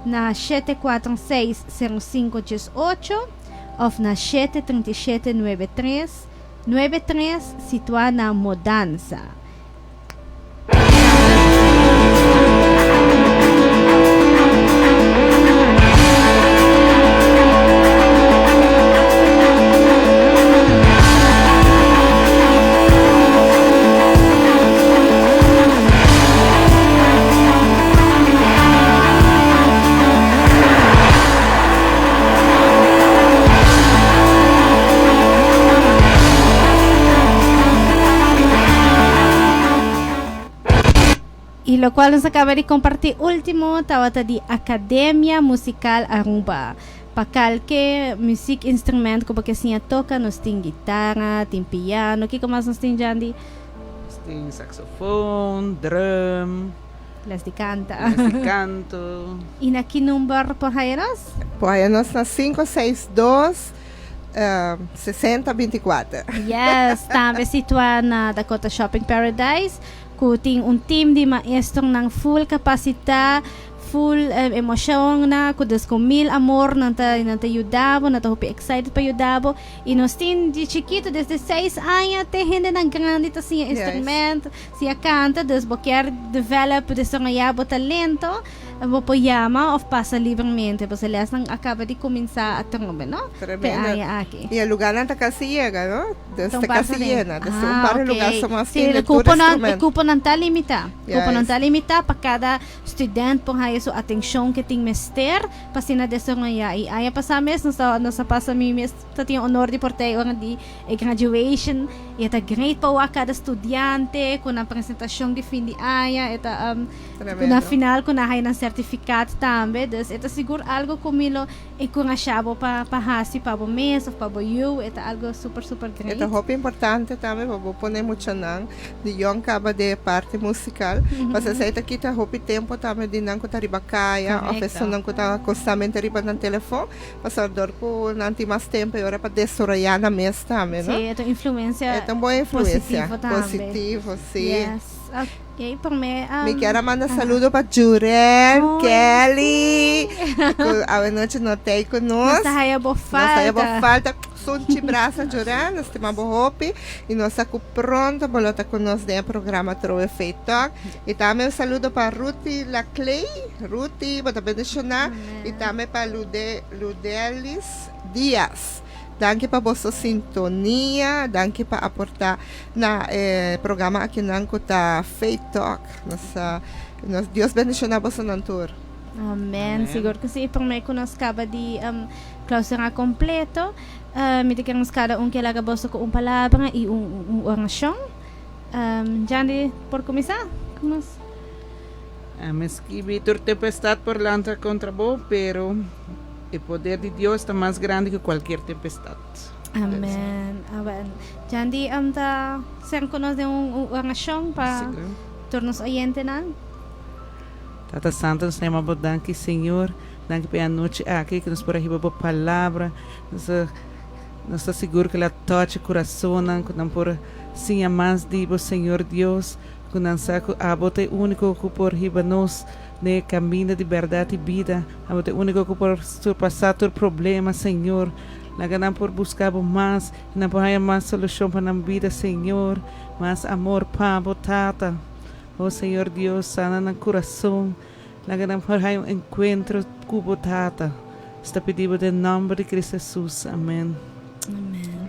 na 746 05 18 of na 737 93 93 situá na Modanza. Y locual nos a caba di comparti ultimo tawata di Academia Musical Aruba. Pa calke muziek instrument cu bo ke siña toca nos tin guitara, tin piano, kico mas nos tin Jandy?
Nos tin saxofoon, drum.
Les di canta.
Les di canto.
Y na ki number por haya nos?
Por haya nos na 562 60 24.
Yes, tambe situa na Dakota Shopping Paradise cu tin un team di maestronan full capacita, full emociona, cu des cu mil amor nan ta nan ta yuda bo, nan ta hopi excited pa yuda bo. Y nos tin di chikito desde seis aña te hendenan grandi ta siña instrument, siña canta, dus bo kier develop, desaroya bo talento, bo por yama of pasa libremente. Pasobra lesnan a caba di cuminsa atrobe, no? P'e
Tremendo.
aña aki.
Y e lugarnan ta casi yega, no? Dus
Ta un
ta
par
casi
ta den.
yena. Dus un
Ah,
par di
ok.
lugar so mas
Sí,
tin
e
di tur
cuponan, e
instrument.
cuponan ta limita. Cuponan
Juist.
ta limita pa cada student por haya su atencion ke tin mester pa asina desaroyá. I aña pasá mes nos ta nos a pasa mi mes ta tin honor di por ta e ora di e graduation i e ta great pa wak kada studiante ku nan presentashon di fin di aña e ta ku nan final ku nan haya nan sertifikat tambe. Dus e ta sigur algo ku mi lo enkurashá bo pa pa hasi pa bo mes òf pa bo yu. E ta algo super super
E
great.
ta hopi importante tambe pa bo pone muchanan di yòn kaba den e parti musikal, pasobra esei ta kita hopi tempu tambe di nan ku ta riba kaya òf esunnan ku ta konstamente riba nan telefòn, pasobra dor ku nan tin mas tempu e ora pa desaroyá nan mes tambe, no?
Sí, e ta un influensia
E ta un bon influensia
positivo tambe.
Positivo, sí.
Yes. Ok, promé.
Mi kier a manda saludo pa Juren, Kelly, ku awenochi no ta ei ku nos.
Nos ta haya bo falta.
Nos ta haya bo falta. Sunchi brasa Juren, nos stima bo hopi y nos sa cu pronto bo lo ta cu nos den e programa Trowe Faith Talk. Y tambe un saludo pa Ruthie Laclay, Ruthie bo ta bendiciona y tambe pa Lude Ludelis Diaz. Danki pa boso sintonia, danki pa aporta na e programa akinan cu ta Faith Talk. Nos nos Dios bendiciona bosonan tur.
Amen, sigur cu si. Prome cu nos caba di Clausura completo. Mi ta kere nos cada un ke laga boso cu un palabra y un oracion. Jandy por cuminsa cu nos.
Mi skibi tur tempestad por lanta contra bo, pero e poder di Dios ta mas grandi cu cualkier tempestad.
Amen. Amen. Jandy ta ser cu nos den un oracion pa tur nos oyentenan.
Tata Santo, nos ta yama bo danki Señor. Danki pa e anochi aki ku nos por a hiba bo palabra. Nos ta nos ta sigur ku el a touch e kurasonnan, ku nan por siña mas di bo, Señor Dios, ku nan sa ku abo ta e úniko ku por hiba nos den e kaminda di bèrdat i bida. Abo ta e úniko ku por surpasá tur problema, Señor. Laga nan por buska bo mas i nan por haña mas solushon pa nan bida, Señor. Mas amor pa bo, Tata. O Señor Dios, sana nan kurason. Laga nan por haña un enkuentro ku bo Tata. Nos ta pidi bo den nòmber di Cristo Hesus. Amen.
Amen.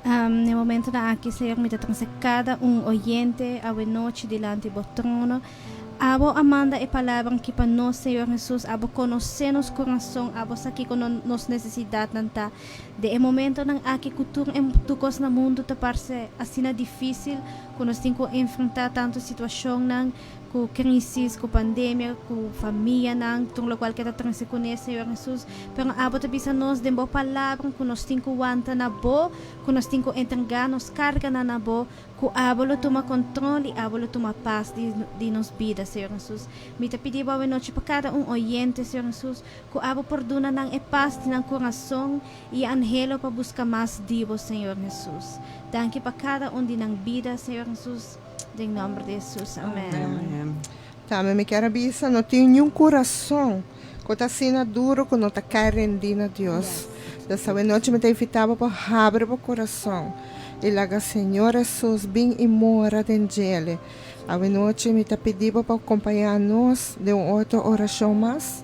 Na e momentonan aki, Señor, mi ta trese kada un oyente awenochi dilanti bo trono. Abo a manda e palabra aki pa nos, Señor Hesus. Abo konosé nos kurason. Abo sa kiko nos nesesidatnan ta. Den e momentonan aki ku tur e tur kos na mundu ta parse asina difísil, ku nos tin ku enfrentá tantu situashonnan, Ku crisis, ku pandemia, ku famianan, tur lokual ke ta trese kuné, Señor Hesus. Pero abo ta bisa nos den bo Palabra ku nos tin ku wanta na bo, ku nos tin ku entregá nos karganan na bo, ku abo lo tuma kontrol i abo lo tuma pas di di nos bida, Señor Hesus. Mi ta pidi bo awenochi pa kada un oyente, Señor Hesus, ku abo por duna nan e pas di nan kurason i e anhelo pa buska mas di bo, Señor Hesus. Danki pa kada un di nan bida, Señor Hesus. Den nomber di Hesus, amen.
Amen.
Tambe mi kier a bisa, no tin niun kurason ku ta asina duru ku no ta kai rendí na Dios. Des awenochi mi ta invitá bo pa habri bo kurason i laga Señor Hesus bin i mora den djele. Awenochi mi ta pidi bo pa kompañá nos den un otro orashon mas.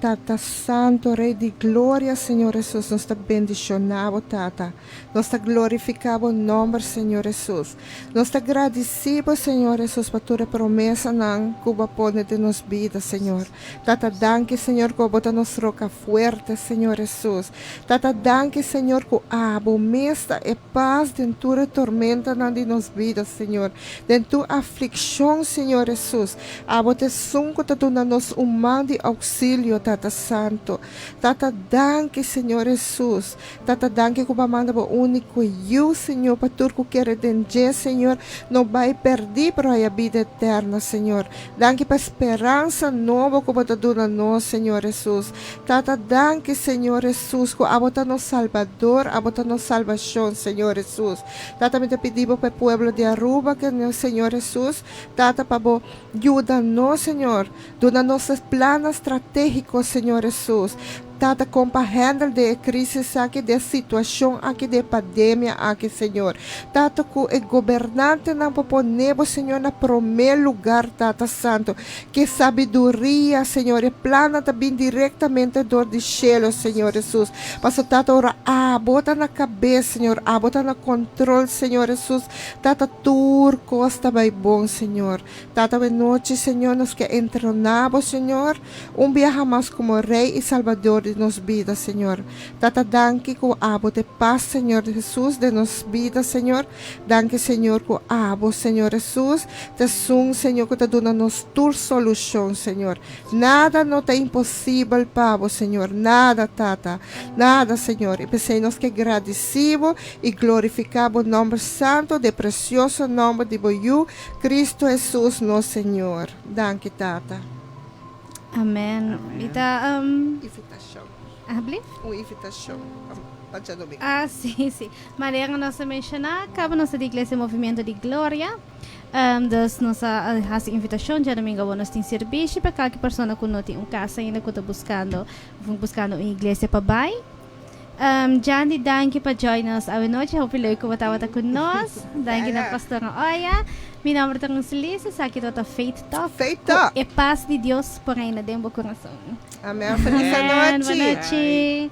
Tata Santo, Rey di Gloria, Señor Jesus, nos ta bendiciona Bo, Tata. Nos ta glorifica Bo nomber, Señor Jesus. Nos ta gradici Bo, Señor Jesus, pa tur e promesanan cu Bo a pone den nos bida, Señor. Tata, danki, Señor, cu Abo ta nos roca fuerte, Señor Jesus. Tata, danki, Señor, cu Abo mes ta e pas den tur e tormentanan di nos bida, Señor. Den tur afliccion, Señor Jesus, Abo ta esun cu ta duna nos un man di auxilio, Tata Santo. Tata, danki, Señor Jesus. Tata, danki cu Bo a manda Bo unico Yiu, Señor, pa tur cu kere den dje, Señor, no bay perdi, pero haya bida eterna, Señor. Danki pa speransa nobo cu Bo ta duna nos, Señor Jesus. Tata, danki, Señor Jesus, cu Abo ta nos Salbador, Abo ta nos salbacion, Señor Jesus. Tata, mi ta pidi Bo pa e pueblo di Aruba, ke Señor Jesus, Tata, pa Bo yuda nos, Señor. Duna nos e plannan strategico, Señor Jesus. Tata, con pa handle den e crisis aki, den e situacion aki, den e pandemia aki, Señor. Tata, cu e gobernantenan por pone Bo, Señor, na prome lugar, Tata Santo. Cu e sabiduria, Señor, e plannan ta bin directamente door di cielo, Señor Jesus. Paso, Tata, ora Abo ta na cabes, Señor, Abo ta na control, Señor Jesus, Tata, tur cos ta bay bon, Señor. Tata awe nochi, Señor, nos ke entroná Bo, Señor, un biaha mas komo Rei i Salbador di nos bida, Señor. Tata, danki ku Abo ta e pas, Señor Jesus, den nos bida, Señor. Danki, Señor, ku Abo, Señor Jesus, ta esun, Señor, ku ta duna nos tur solushon, Señor. Nada no ta imposibel pa Bo, Señor, nada, Tata, nada, Señor. I p'esei nos ke gradisí Bo i glorifiká Bo nòmber santu, den presioso nòmber di Bo Yu, Cristo Jesus nos Señor. Danki Tata.
Amen. Mi ta um.
Invitacion.
Alsjeblieft?
Un invitacion pa djadomingo.
Ah, si, si. Manera nos a menciona, caba nos ta di Iglesia Movimiento di Gloria. Um, dus nos a haci invitacion djadomingo awor nos tin servicio pa calke persona cu no tin un casa ainda cu ta buscando, buscando un iglesia pa bay. Um, Jandy, danki pa join nos awe nochi. Hopi leuk ku bo tabata ku nos. Danki na Pastor Oya. Mi nomber ta Roselise, esaki tabata Faith Talk.
Faith Talk.
Ku e pas di Dios por reina den bo kurason.
Amen. Felis anochi.
Amen. Bon nochi.